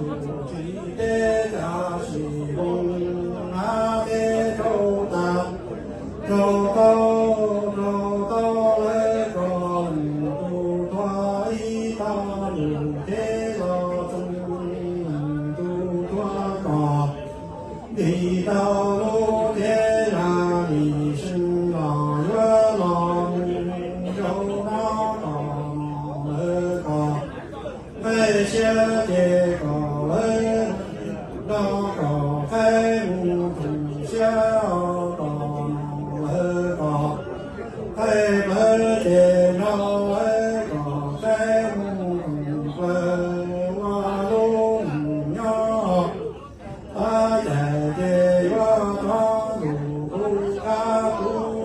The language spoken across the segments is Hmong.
Tsis teb tsa sim zoo hnav teb rau tas, rau tau, rau tau lawv kom leej tub tuag ib tog lus teb los txoov leej tub tuag kom nti tau lub teb zaj li sib los yuav los mus rau no kom lawv kom qhib siab ces kom lawv nrog kom qhib mus thoom siab kom lawv kom qhib plawv ces nrog lawv kom qhib mus thoom plawv ua lub neej nyob. Tab cais ces yuav rov ntus kuv qab kuv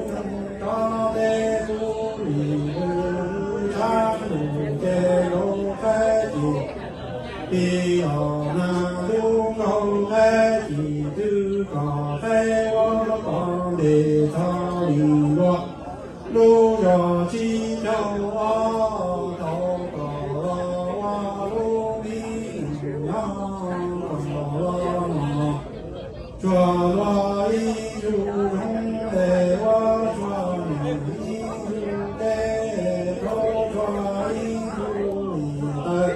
nyoog rov teb kuv lim lwm tshab ntuj ces rau qhib ces tis los nag lub nkaus qhib ces twb kom qhib ua kom ntes txog li luag lub zos tsib caug ob tau kom los ua lub me nyob kom los no. Tsuas luag ib tug zoov es ua tsuag niam ib tug teb, rau tsuag ib tug li tawg,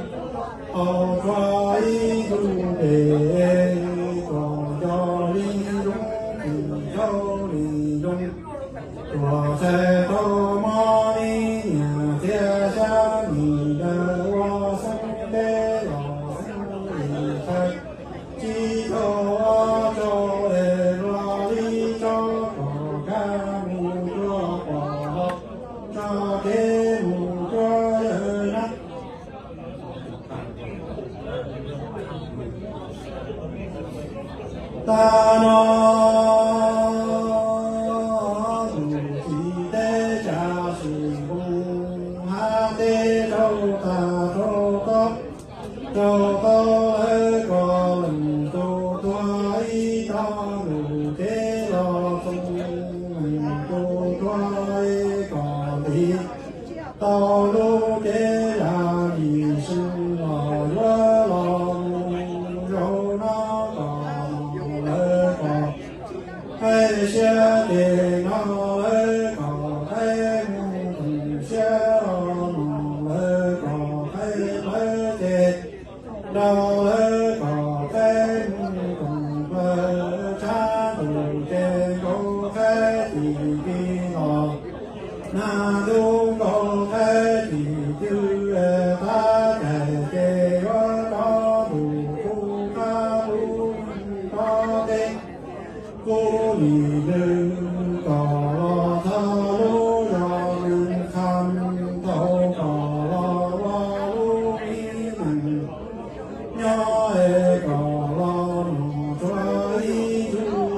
haus tsuag ib tug pem, kom nco li zoo, tsis nco li zoo. Tuam txhais tau mob li niam txiag xyab nis daws ua xeeb teb los xeeb li tawg, tsib caug ob caug es luag li tso kom kab mus rua pom los tso kev mus rua yawg nab. Tag no tus txiv teb tsa sim nkoos hab teb rau tag rau tob, rau tob lawv kom leej tub tuag ib tog lus teb los txoov leej tub tuag kom nti tau lub teb zaj li sib los yuav los mus rau no kom lawv kom qhib siab ces no lawv kom qhib mus thoom siab no lawv kom qhib plawv ces rau lawv kom qhib mus thoom plawv tshab ntuj ces nkaus qhib tis tis los nag lub nkaus qhib tis twb qab cais ces yuav rov ntus kuv qab kuv nyoog rov teb kuv lim lwm kom los txog lub zos Nees Kham tau kom los ua lub ib neeg nyob es kom los mus tsuag ib tug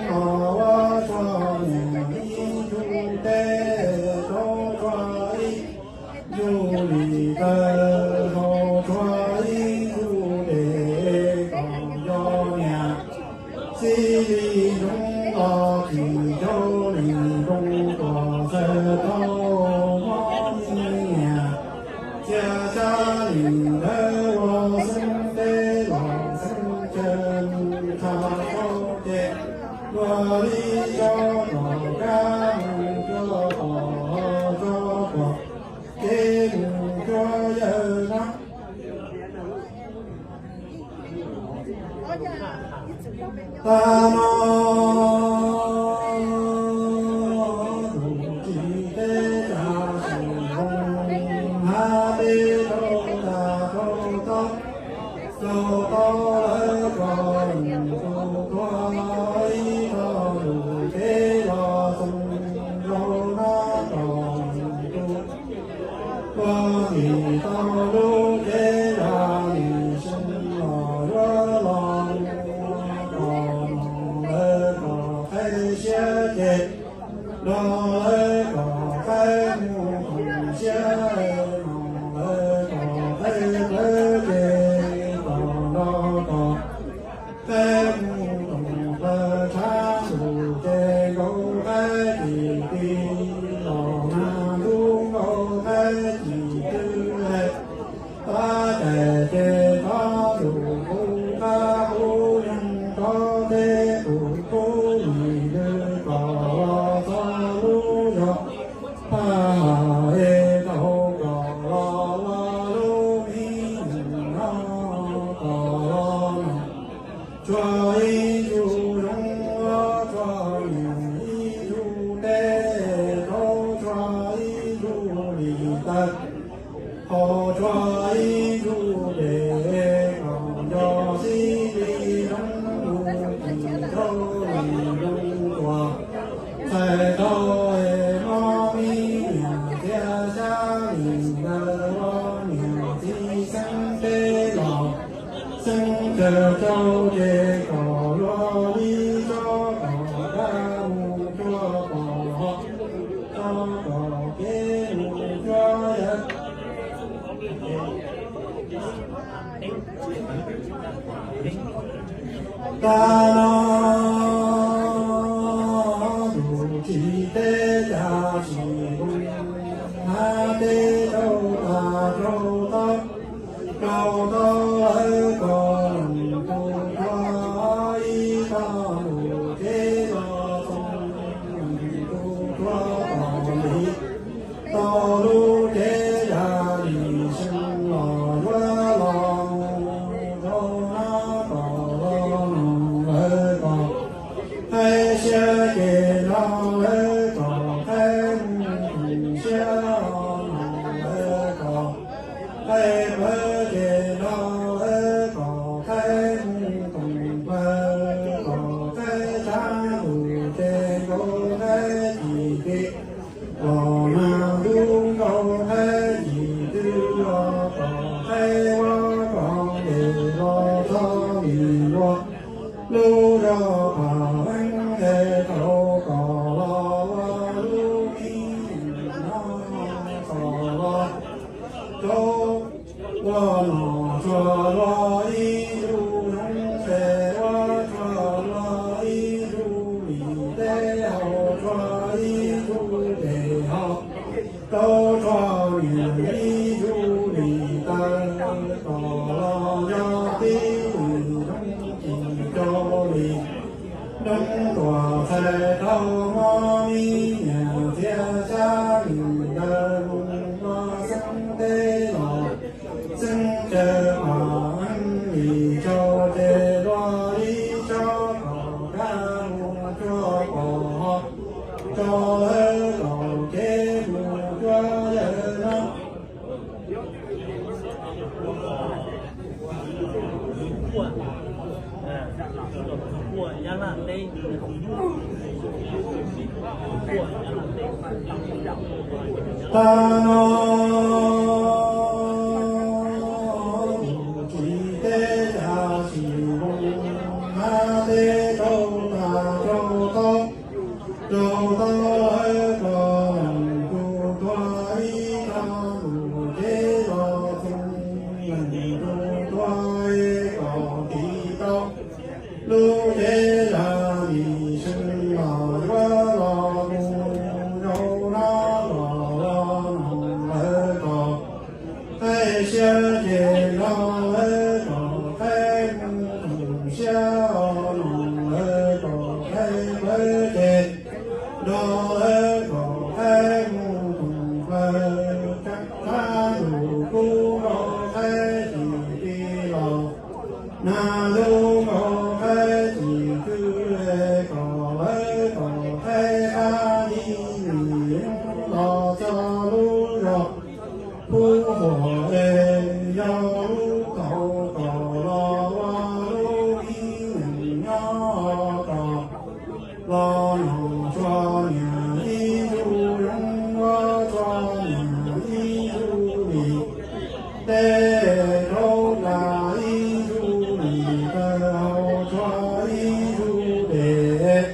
zoov los ua tsuag niam ib tug teb, rau tsuag ib tug li tawg, haus tsuag ib tug pem, kom nco niam txiv li zoov los tsis nco li zoo, tuam txhais tau mob li niam txiag xyab nis daws ua xeeb teb los xeeb caw mus txhaj tau ces luag li tso kom kab mus rua pom los tso kom kev mus rua yawg nab. Tag no tus txiv teb tsa sim nkoos hab teb rau tag rau tob, rau tob lawv kom leej tub tuag ib tog lus teb los txoov rau nab kom leej tub tuag nti tau lub teb zaj li sib los yuav los mus rau no lawv Tsaws rau ces kom luag li tsob kom dab mus cuag pom ho, tsob kom kev mus cuag yawg. Tag no tus tsis teb cas tsis mus, hnav teb rau tas rau tod, rau tod lawv kom tus tshuav ib tog mus kev los txog tus tshuav tom li. Tau lub cev ya li seev los yuav los mus rau no kom los noog lawv kom qhaib siab ces nrog lawv kom qhaib mus koom siab, noog lawv kom qhaib pawg ces nrog lawv kom qhaib mus koom pawg, kom qhaib tshav ntuj ces nkaus qhaib cim kev, los nag ntuj nkaus qhaib cim twg los kom qhaib ua kom ntes los txog li luag lub zog pam es tau kom los ua lub ib no kom los rau ua nom tsuag luag ib tug zoov es ua tsuag luag ib tug li teb hau tsuag ib tug tes hau, tau tsuag niam ib tug li taw, kom los yog tib li zoov cim rau li roob tuam txhais rau mob mi niam txiag xyab li ntawd mus los xeeb teb los xeeb caw pam li rau ces luag li tsob kom dab mus cuag pom ho, tso lawv kom kev mus cuag yawg no. Tag no tus tsis teb cas tsis mus, hnav teb rau tas rau tod, rau tod lawv kom tus tuag ib tog mus kev los txog tus tuag kom tiv tau lub cev ya li seev los yuav los mus rau no los los noog lawv kom qhaib siab ces nrog lawv kom qhaib mus koom siab, noog lawv kom qhaib pawg ces nrog lawv kom qhaib mus koom pawg, tshav ntuj kub nkaus qhaib cim twg los nag ntuj nkaus qhaib cim twg es kom lawv kom qhaib qab li li los txog lub zog pub huam es yog lub tau kom los ua lub ib neeg nyob kom los noog tsuag niam ib tug zoov, ua tsuag niam ib tug li teb, rau tas ib tug li taw, hau tsuag ib tug tes,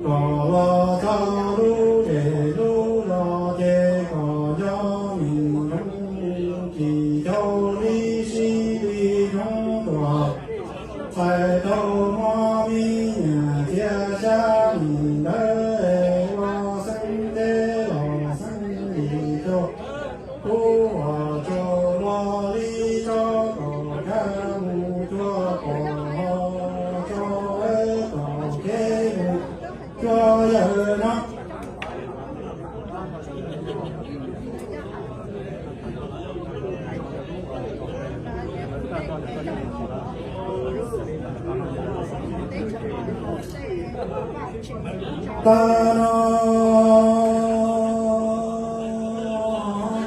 kom los txog lub zej lub zos ces kom yog nws zoo cim caum li sib li roob tuam txhais rau mob mi niam txiag xyab li ntawd es ua xeeb teb los xeeb li rau pub huam tsaus luag li tsob kom dab mus cuag pom ho, tso lawv kom kev mus cuag yawg no. Tag no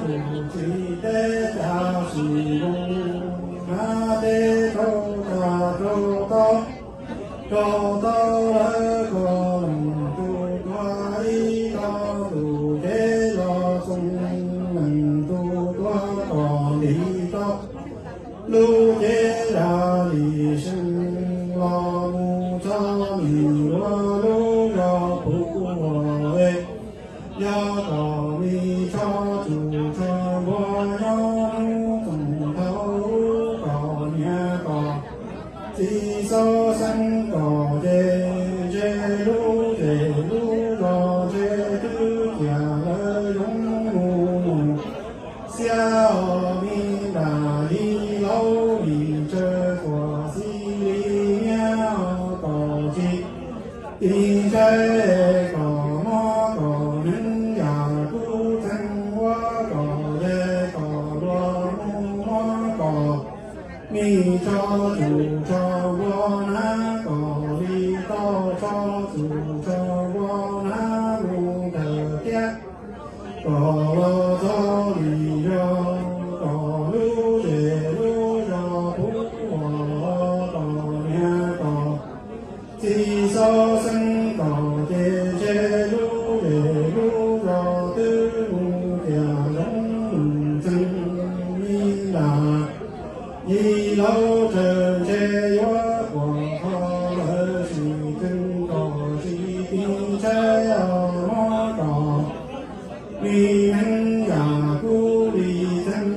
tus tsis teb cas tsis mus, hnav teb rau tas rau tod, rau tod lawv kom leej tus tuag ib tog tus cev los txog leej tus tuag kom ntiv tod. Lub cev yam li seem los mus txog nim luag lub zos puv ua es, yog kom li tsho tsuj tsho npua nyob hnub txoos thaum ub kom niam kom txiv xov xeeb kom ces ntshe lub zej lub zos ntshe twb cia lawv zoo mus mus xiab os. Me nram yij laub li tsawv kuam xib li nyiab os, kom tsis ti ntshai kom mob kom neeg yam kub txeeg ua kom yag kom luag mus mob kom me tsho tsuj tsho npua hnab kom li tau tsho tsuj tsho npua hnab mus tawm thiab kom los txog li zog kom lub zej lub zos puv ua kom niam kom txiv xov xeeb kom ces ntshe lub zej lub zos twb mus tiam zoo mus txeeg. Me nram yij laub tsawv ntshe yuav quas kho lawv sim tsees kom tsis ti ntshai os mob kom me neeg yam kub li txeeg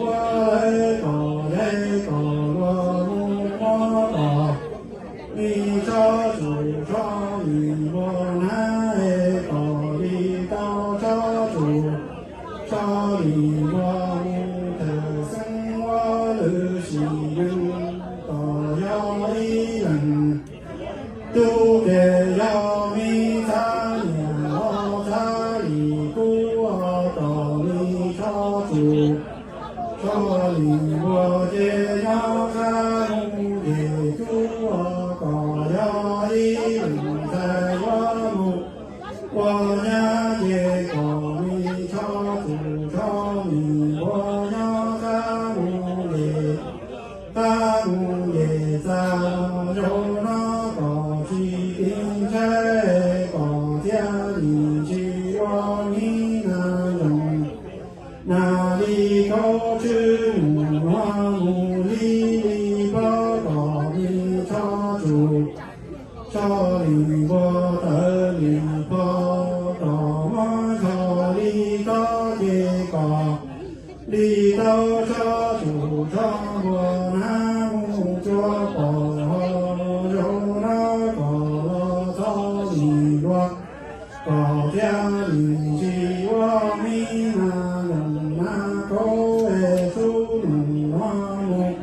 ua lawv kom yag kom luag mus mob kom me tsho tsuj tsho li npua hnab es kom li tau tsho tsuj tsho li npua mus tawm xeeb ua lwm sim neej kom yog ib leeg tub ces yog me txhab niam los txhab li kub kom me tsho tsuj tsho li npua ces nyob qab mus ces cub kom yog ib leeg ntxhais yuav mus ua nyab ces kom me tsho tsuj tsho li npua nyob qab mus ces qab mus ces txaj zaum no kom tsis ti ntshai kom thiaj li tsis ua me nas nyoos nas li khaub tswb mus nuav mus li li pab kom me tsho tsuj tsho li npua tawv li pab kom mob tsho li tau ces kom li tau tsho tsuj tsho npua hnab mus cuag pom ho zaum no kom los txog li luag kom thiaj li tsis ua me nas nyoos nas khaub es tswb mus nuav mus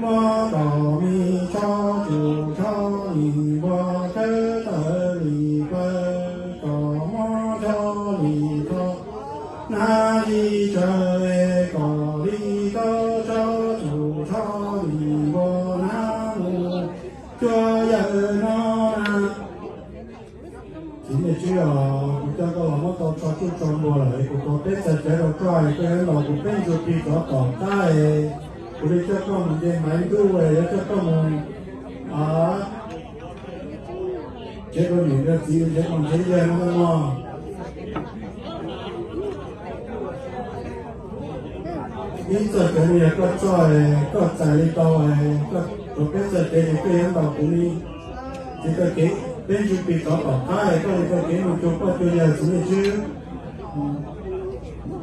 mob kom me tsho tsuj tsho li npua khawb tawv li plaws kom mob tsho li tsho hnab li tsawv es kom li tau tsho tsuj tsho li npua hnab mus cuag yawm no na. Txiv Nyiaj Tswb os, kuv coj koj los muab tau tsho tsuj tsho npua lawm es kuv thov peb txhais cawv rau koj es koj yuav ntaus kuv peb ntsuag plig rov tom qab es kuv li coj koj mus nce Maiv Ntuj es yuav coj koj mus tsev rau niam rau txiv, tsev rau tsev yawg no no. Ib txoj kev no yog koj txoj, koj txais li tau, koj thov peb txoj kev ces koj yuav ntaus kuv li txiv txoj kev, peb ntsuag plig rov tom qab es koj li txoj kev mus cuag poj cuag yawg Txiv Nyiaj Tswb.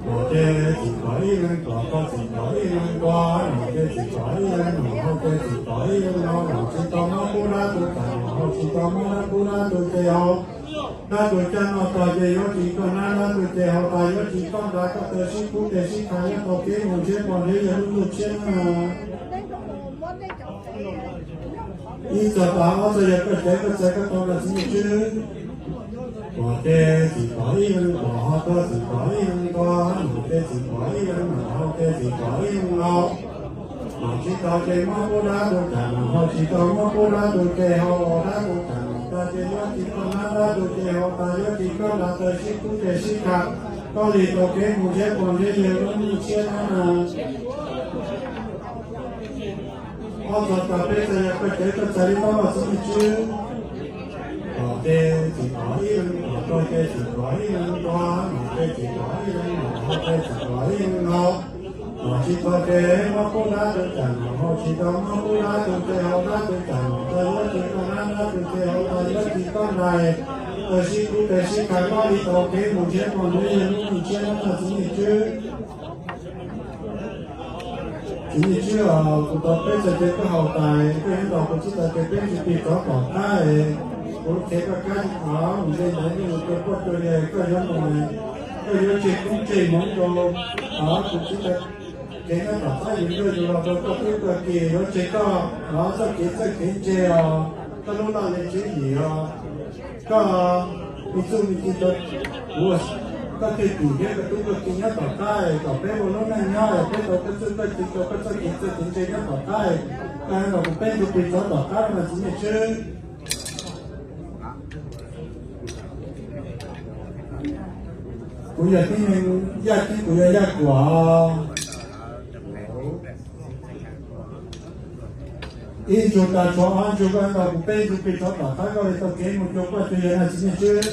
Nom ces txim kom ib leeg kom, koj txim kom ib leeg nkaus, nom ces txim kom ib leeg, nom hau ces txim kom ib leeg nkaus, nom tsis tau muab pub dab tuag tas, nom hau tsis tau muab dab pub dab tuag ces hau. Dab tuag caj noj tas ces yuav tsis tau nab, dab tuag ces hau tas yuav tsis tau nrad, koj tawg sib kub teg sib kha yuav tau kev mus ntshiab pog ntshiab yawg lub ntuj tshiab na. Ib txoj tas ob txoj yog koj cawv koj txais koj tau ntawm Txiv Nyiaj Tswb. Nom ces txim kom ib leeg kom, hau ces txim kom ib leeg nkaus, nom ces txim kom ib leeg, nom hau ces txim kom ib leeg nkaus. Nom tsis tau ces muab pub dab tuag tas, nom hau tsis tau muab pub dab tuag ces hau, dab tuag tas nom tas ces yuav tsis tau nab, dab tuag ces hau tas yuav tsis tau nrad, tawg sib kub teg sib kha, koj li tau kev mus ntshiab pog ntshiab yawg lub ntuj tshiab na. Ob txoj tas peb txoj yog koj cawv koj txais li tau ntawm Txiv Nyiaj Tswb. Nom ces txim kom ib leeg kom, hau ces txim kom ib leeg nkaus, nom ces txim kom ib leeg, nom hau ces txim kom ib leeg nkaus. Tsis tau kev mob kub dab tus cam los, tsis tau mob kub dab tus tes hauv dab tus cam los, tau yuav tsis tau dab dab tus tes hauv, tau yuav tsis tau nais, tau sib kub tes sib kha, koj li tau kev mus nrhiav pom ntawd yog lub ntshiab no txiv Nyiaj Tswb. Txiv Nyiaj Tswb os, kuv tau peb txoj kev koj haus tas, koj yuav nrog kuv txib tau kev peb ntsis plig rov tom qab, kuv qhia koj kab mus ze ntawd, koj yuav mus, koj yuav tseg koob tseg hmoov rau kuv txib tau kev nyob tom qab, yus nrog yus los rau koj tub koj ki, yuav tseg koj txoj kev txawj kev ntse os, koj lub laj lim tswv yim os, koj ib txuj me ci rau kuv, koj twj ywm thiab koj tub koj ki nyob tom qab, kom peb ua lub neej nyob peb tau koj txuj koj ci, tau koj txoj kev txawj kev ntse nyob tom qab, koj yuav nrog kuv peb ntsis plig rov tom qab no txiv Nyiaj Tswb. Kuv yog tib neeg Yaj Ceeb, kuv yog Yaj Kuam. Ib ntsug tas tshuav ob ntsug, koj nrog kuv peb ntsis plig rov tom qab, koj li tau kev mus cuag poj cuag yawg no txiv Nyiaj Tswb.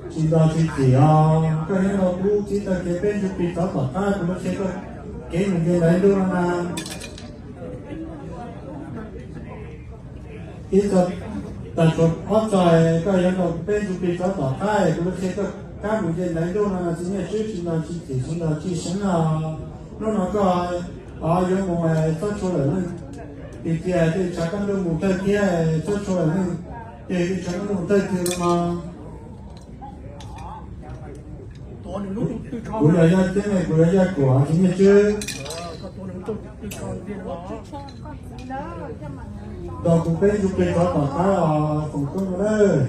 Tsis nto tsis cim os, koj yuav nrog kuv txib tau kev peb ntsis plig rov tom qab, kuv yuav qhia koj kev mus nce ntaiv ntuj no na. Ib txog tas tshuav ob txog, koj yuav nrog kuv peb ntsis plig rov tom qab, kuv yuav qhia koj kab mus nce ntaiv ntuj no txiv Nyiaj Tswb. Tsis nto tsis cim, tsis nto tsis seev os. Hnub no koj yuav mus txhob tshua lawm leej, tiag tiag tej tshav kab ntuj mus tawg thiab, txhob tshua lawm leej, ces tej tshav kab ntuj mus tawg tiag no. Kuv yog Yaj Ceeb, kuv yog Yaj Kuam txiv Nyiaj Tswb. Nrog kuv peb ntsis plig rov tom qab os, foom koob no lawm.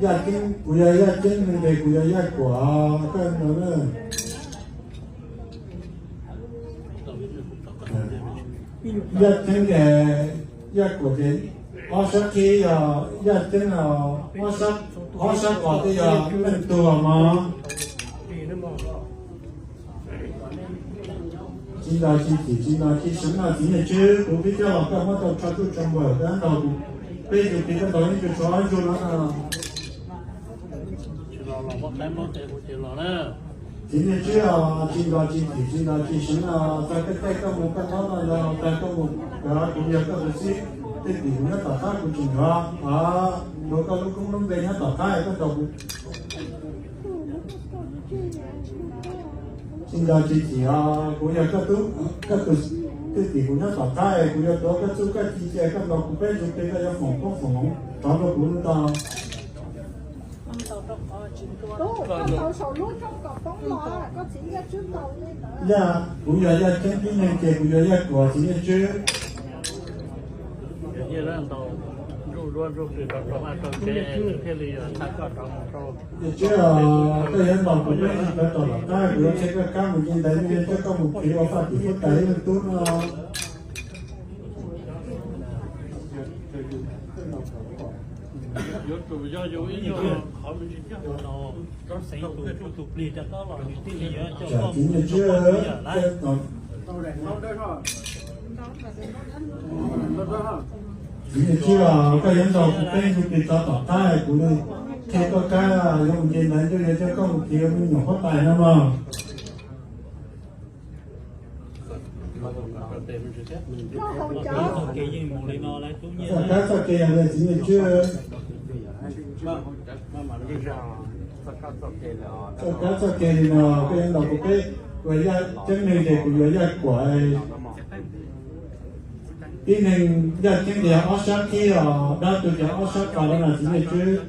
Yaj Ceeb, kuv yog Yaj Ceeb, nws ces kuv yog Yaj Kuam, koj no lawm. Yaj Ceeb ces, Yaj Kuam ces ob sab qhib yog Yaj Ceeb, ob sab qos twb yog leej twg mog. Tsis nto tsis cim, tsis nto tsis seev no txiv Nyiaj Tswb, kuv twb coj los koj muab tau tsho tsuj tsho npawg, koj nrog kuv peb ntsis plig, koj nrog ib ntsug tshuav ob ntsug no. Txiv Nyiaj Tswb os, tsis nto tsis cim, tsis nto tsis seev no, txog koj caij koj mus koj nyob no yog tag koj mus, kuv yog koj tus xib, tej tim kuv nyob tom qab kuv tseem yuav, yuav koj lub koob lub npe nyob tom qab koj nrog kuv. Tsis nto tsis cim os, kuv yog koj tub, koj tus, twj tim kuv nyob tom qab, kuv yuav tuav koj txuj koj ci, ces koj nrog kuv peb ntsis plig, koj yuav foom koob foom hmoov rov rau kuv ntag. Yaj, kuv yog Yaj Ceeb tib neeg ces kuv yog Yaj Kuam txiv Nyiaj Tswb. Nyiaj Tswb os, koj yuav nrog kuv peb ntsis plig rov tom qab, kuv yuav qhia koj kab mus nce ntaiv, yuav coj koj mus khiav ua faj tim huab tais ib leej tub no. Txiv Nyiaj Tswb, txiv Nyiaj Tswb os, koj yuav nrog kuv peb ntsis plig rov tom qab, kuv qhia koj kab yuav mus nce ntaiv, yuav coj koj mus khiav ua me nyuam huab tais no mog. Txoj kab txoj kev yog li txiv Nyiaj Tswb. Txoj kab txoj kev li no, koj yuav nrog kuv peb, kuv yog Yaj Ceeb neeg ces kuv yuav Yaj Kuam. Tib neeg Yaj Ceeb ces ob sab qhib os, dab tug ces ob sab qos no txiv Nyiaj Tswb.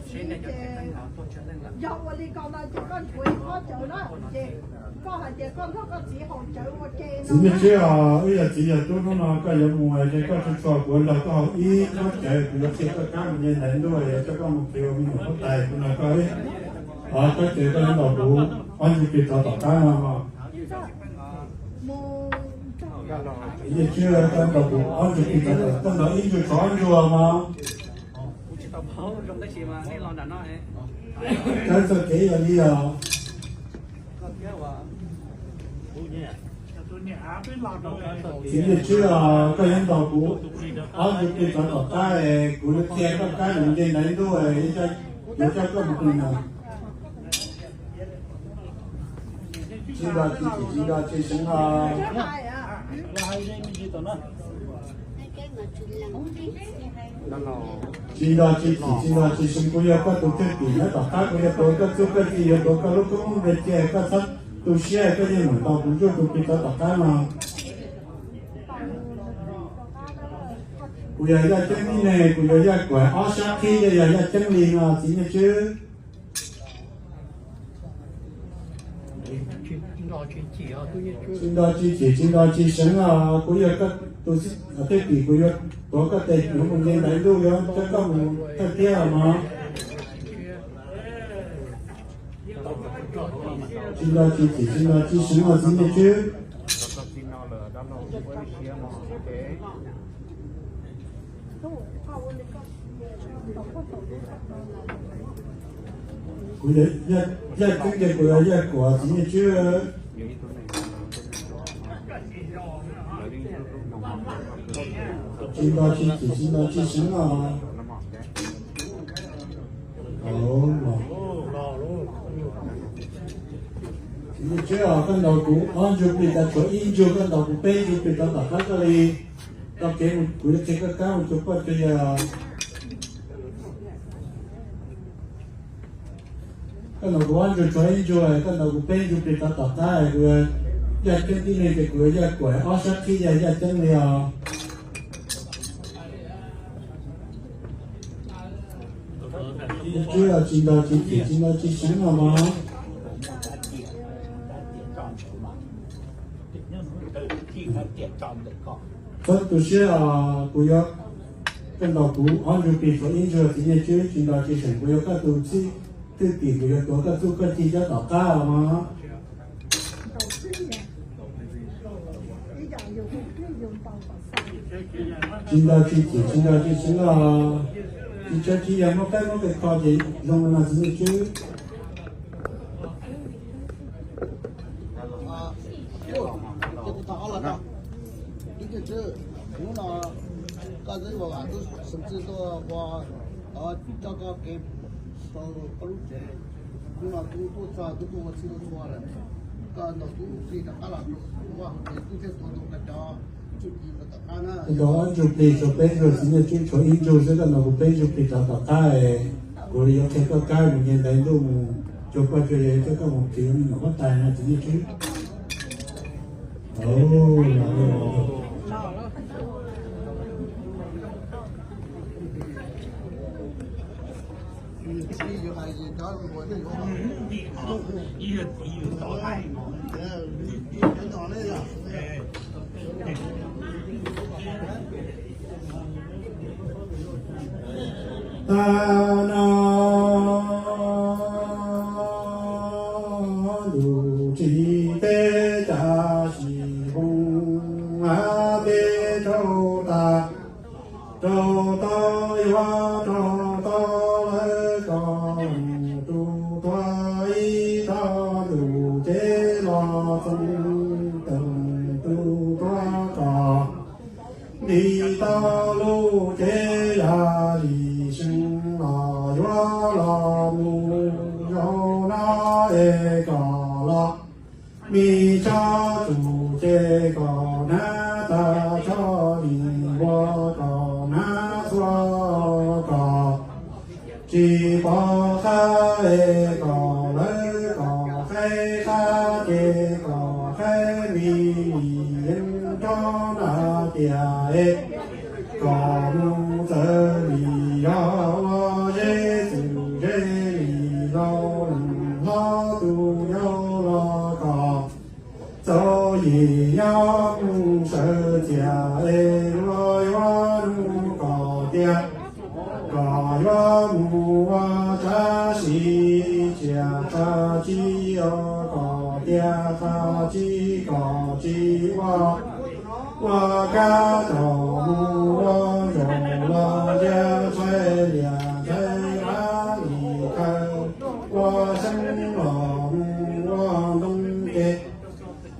Txiv Nyiaj Tswb os, wb yog txiv yog tub, hnub no koj yuav mus ces koj tsuas tso kuv los koj haus ib kob cawv, kuv yuav qhia koj kab mus nce ntaiv ntuj, yuav coj koj mus khiav ua me nyuam huab tais, kuv nrog koj ib kob cawv, koj yuav nrog kuv ob ntsis plig rov tom qab no mog. Txiv Nyiaj Tswb, koj nrog kuv ob ntsis plig rov tom, koj nrog ib ntsis tshuav ob ntsis mog. Kab txoj kev yog li os. Txiv Nyiaj Tswb, koj yuav ntaus kuv ob ntsuj plig rov tom qab, kuv yuav qhia koj kab mus nce ntaiv ntuj, yuav coj koj mus pw no. Tsis nto tsis cim tsis nto tsis seev os. Tsis nto tsis cim tsis nto tsis seev, kuv yog koj tus thwj tim nyob tom qab, kuv yuav tuav koj txuj koj ci, yuav tuav koj lub koob lub npe cia, koj txhob tu siab, koj yeej meem ntaus kuv ntsuj tus plig rov tom qab no. Kuv yog Yaj Ceeb tib neeg, kuv yog Yaj Kuam, ob sab qhib yog Yaj Ceeb li no, Txiv Nyiaj Tswb. Tsis nto tsis cim tsis nto tsis seev os, kuv yog koj tus thwj tim, kuv yuav tuav koj tes yuav mus nce ntaiv ntuj, yuav coj koj mus thawj thiab os mog. Tsis nto tsis cim tsis nto tsis seev os, Txiv Nyiaj Tswb. Kuv yog Yaj Ceeb ces kuv yog Yaj Kuam, Txiv Nyiaj Tswb. Tsis nto tsis cim tsis nto tsis seev os. Txiv Nyiaj Tswb os, koj ntaus kuv ob ntsuj plig, tshuav ib ntsuj, koj ntaus kuv peb ntsuj plig rov tom qab koj li. Tau kev mus kuv yuav qhia koj kab mus cuag poj cuag yawg. Koj ntaus kuv ob ntsuj tshuav ib ntsuj, koj ntaus kuv peb ntsuj plig rov tom qab, kuv Yaj Ceeb tib neeg ces kuv Yaj Kuam, ob sab qhib yog Yaj Ceeb li os. Tsis nto tsis cim tsis nto tsis seev os mog. Txhob tu siab os, kuv yuav, koj ntaus kuv ob ntsuj plig tshuav ib ntsuj, Txiv Nyiaj Tswb, tsis nto tsis seev, kuv yog koj tus thwj tim, kuv yuav tuav koj txuj koj ci coj tom qab os mog. Tsis nto tsis cim tsis nto tsis seev os. Tsis tshua tsis yog muab qaib muab qe kho ces zoo no, Txiv Nyiaj Tswb. Ces kuv tham ob los tau. Txiv Nyiaj Tswb, hnub no koj twb ua, twb xeev txwj tuaj ua, coj koj kev sau koj lub tsev. Hnub no kuv tuaj txog kuv tuaj ua txhij ua txhua lawm, koj ntaus kuv ntsuj plig rov qab los rau kuv vaj hauv tsev, kuv thiaj tuav tau koj cov ntsuj plig rau tom qab na. Ntaus ob ntsuj plig tshuav peb ntsuj, Txiv Nyiaj Tswb tshuav ib ntsuj xwb, koj ntaus kuv peb ntsuj plig rov tom qab, kuv li yuav qhia koj kab mus nce ntaiv ntuj mus cuag poj cuag yawg, coj koj mus khwv me nyuam huab tais no, Txiv Nyiaj Tswb. Tab no ntuj tsis teb, cas sis hoo, ab, peb raug tag, raug tau yuav raug tau lawv kom tu tuag ib tog ntuj ces los txoov teem tu tuag kom nti tau lub cev, yam li seev los yuav los mus zaum no es kom los mi tsob tsum ces kom hnav tag tsob li npua, kom hnav txhua kom tsis pov qab es kom lawv kom qhaib qab ces kom qhaib mi nim yeeb nrov na tias es kom mus txawv li yog ua zeb txwm zeb li laus neeg hlob tus yau los kom txaus yim nyob mus sawv txias es luag yuav nug kom tias kom yuav mus ua tsav sim tsias qab tsi os, kom tias qab tsi kom tsis ua, ua kab tom mus ua zaum los ntsia ntshai lias ntshai qab li khaws, ua seeb los mus ua ntoo ces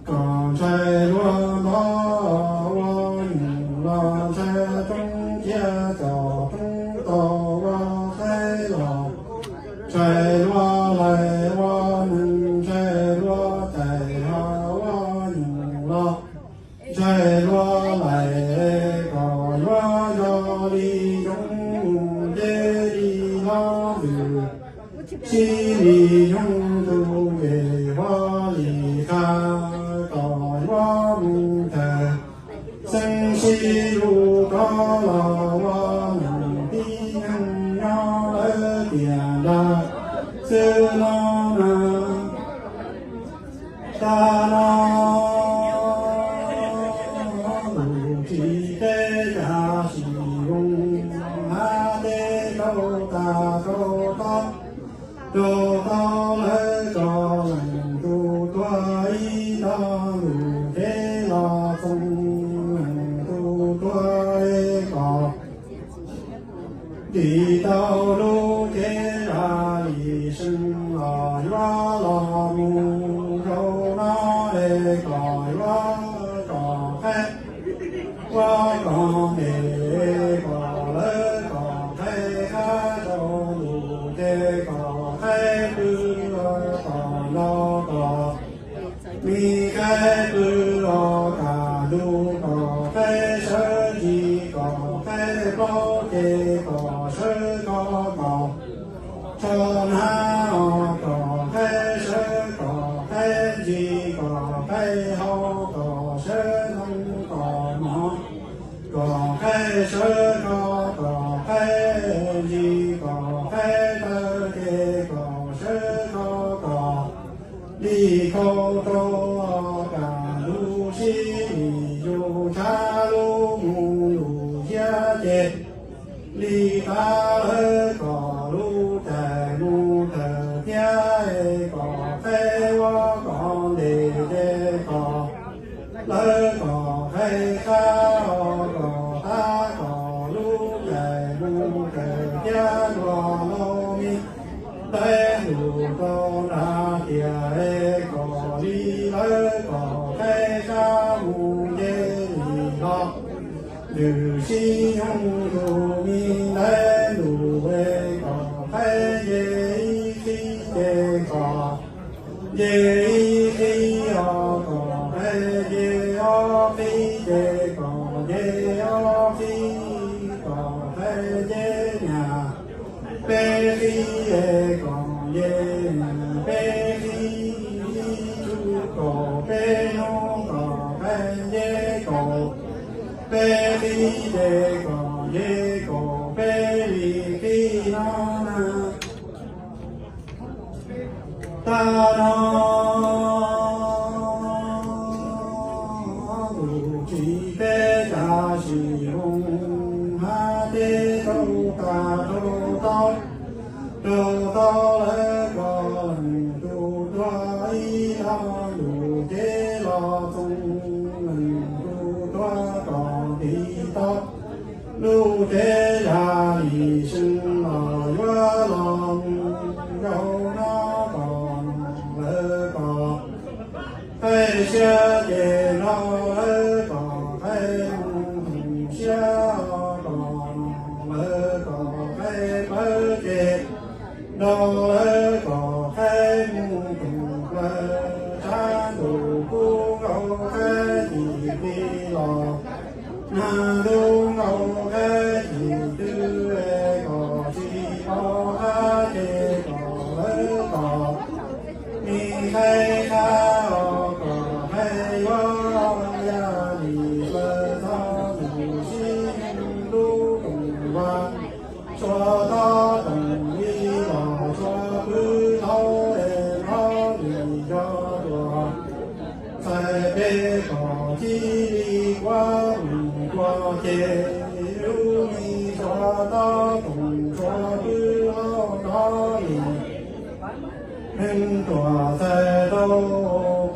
kom ntshai luag thiab cov roob tog ua qaib los, ntshai luag lais ua neeg, ntshai luag cais ho ua nyoos los, ntshai luag lais kom yuav zoo li zoo mus ces li hlob ntws, sib li zoo tus ces huab li qha kom yuav mus tawm. Xeeb sib lug rov los ua neeg tib neeg nyob lawv tiam nrag xwb no na. Tag no lug tsis teb cas sim zoo, hab teb rau tag rau tod, rau tod lawv tso leej tug tuag ib tog lug teb los txoo leej tug tuag kom ntim tau lub cev zaj li seev los yuav los mus zaum no es kom yuav kom qaib ua kom ntes, kom lawv kom qaib qab rau lug ces kom qaib pw los kom nto, kom me qaib pw los kam lug, kom qaib sawv tsis kom qaib plaub ces kom sawv kho kom tsho hnab, kom qaib sawv kom qaib ntsis, kom qaib hau kom sawv ntoo kom mov, kom qaib sawv kho kom qaib ntsis, kom qaib taw ces kom sawv kho kom li khau rau, kam lug sib li yug tshav lug mus lug siab ces li qab lawv kom lub cais mus tawm thiab, kom qaib ua kom ntes ces kom lawv kom qaib qab, kom qab kom lub cais mus tawm thiab, luag laug me ntaub lug rau nram tiaj es kom li lawv kom qaib qab mus ces li los ntws sib nyoog lug me ntaub lug es kom qaib nce ib qib ces kom nce ib qib os, kom qaib nce ob qib ces kom nce ob qib, kom qaib nce nyaj peb qib es kom nce nyaj peb qib, ib tsug kaum peb hnub kom qaib nce kaum peb qib ces kom nce kaum peb li qib no na. Tag no lug tsis teb cas sim zoo, hab teb rau tag rau tod, rau tod lawv kom leej tug tuag ib tog lug ces los txoo leej tug tuag kom ntim tau lub cev zaj li seev los yuav los mus zaum no kom lawv kom qaib siab ces nrog lawv kom qaib mus toom siab, kom lawv kom qaib plawv ces nrog lawv kom qaib mus toom plawv. Tshav ntuj kub nkaus qaib cim qis los, nag ntuj nkaus qaib cim twg es kom tsis pom qab ces kom lawv kom me qaib qab os, kom qaib yuav ya li plaws txog tus sib nyoog lub toom vaj. Tshuav tob toom li los tshuav pw hlau es hlau li yog tuaj txais peb kom cia li kuav mus kuav ces lub me tshuav tob toom tshuav pw hlau tob li neeg tuaj txais rau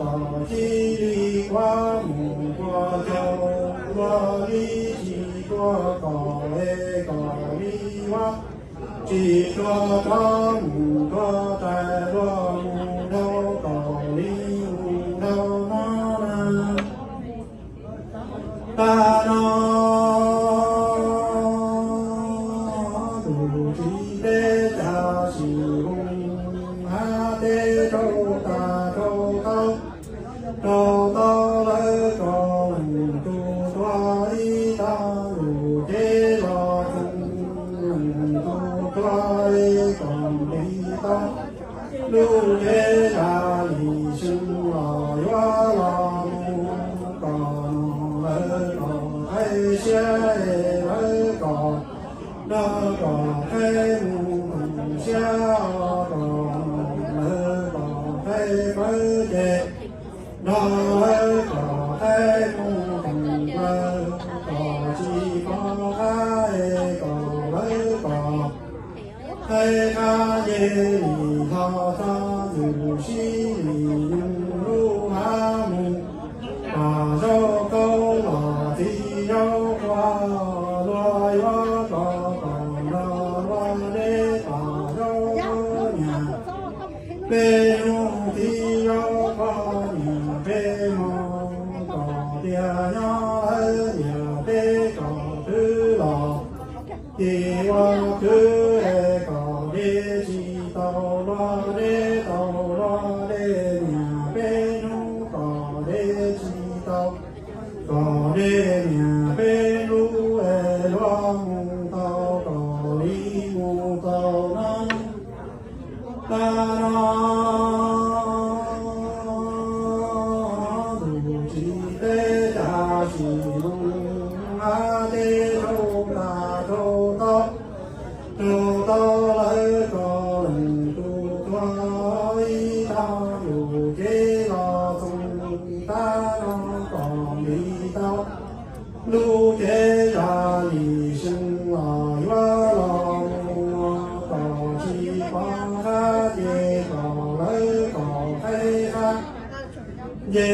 kom cia li kuav mus kuav caug, luag li tsis tuaj kom es kom li ua, tsis tuaj rov mus rov rais, luag mus dhau kom li mus dhau no na. Tag no Lub cev zam li seev los yuav los mus, kom lawv kom qhib siab es lawv kom nrog kom qhib mus koom siab, kom lawv kom qhib qawv ces nrog lawv kom qhib mus koom plaws, kom tsis pom qab es kom lawv kom qhib qab nce li hlo txog ntxwm sib li nyoog lub hav mus. Pam zaub qaub los txiv zaub qhua, luag yuav tso kom nrog luag deb pam zaub qaub niam. Peb hnub txiv zaub qhua niam peb hmo, kom tias nyob lawv tias peb kom khwv los ces ua khwv es kom deb tsis tau, luag deb tau luag dej niam peb hnub kom deb tsis tau, kom dej niam peb hnub es luag mus tau kom li mus tau no. Tab no ntuj tsis teb cas sim mus, hav teb raug tas raug tau, raug tau lawv kom leej tub tuag ib tag, yus kev los txoos tab no kom li tau. Lub cev zam li seev los yuav los mus, kom tsis pom qab ces kom lawv kom qhib qab nce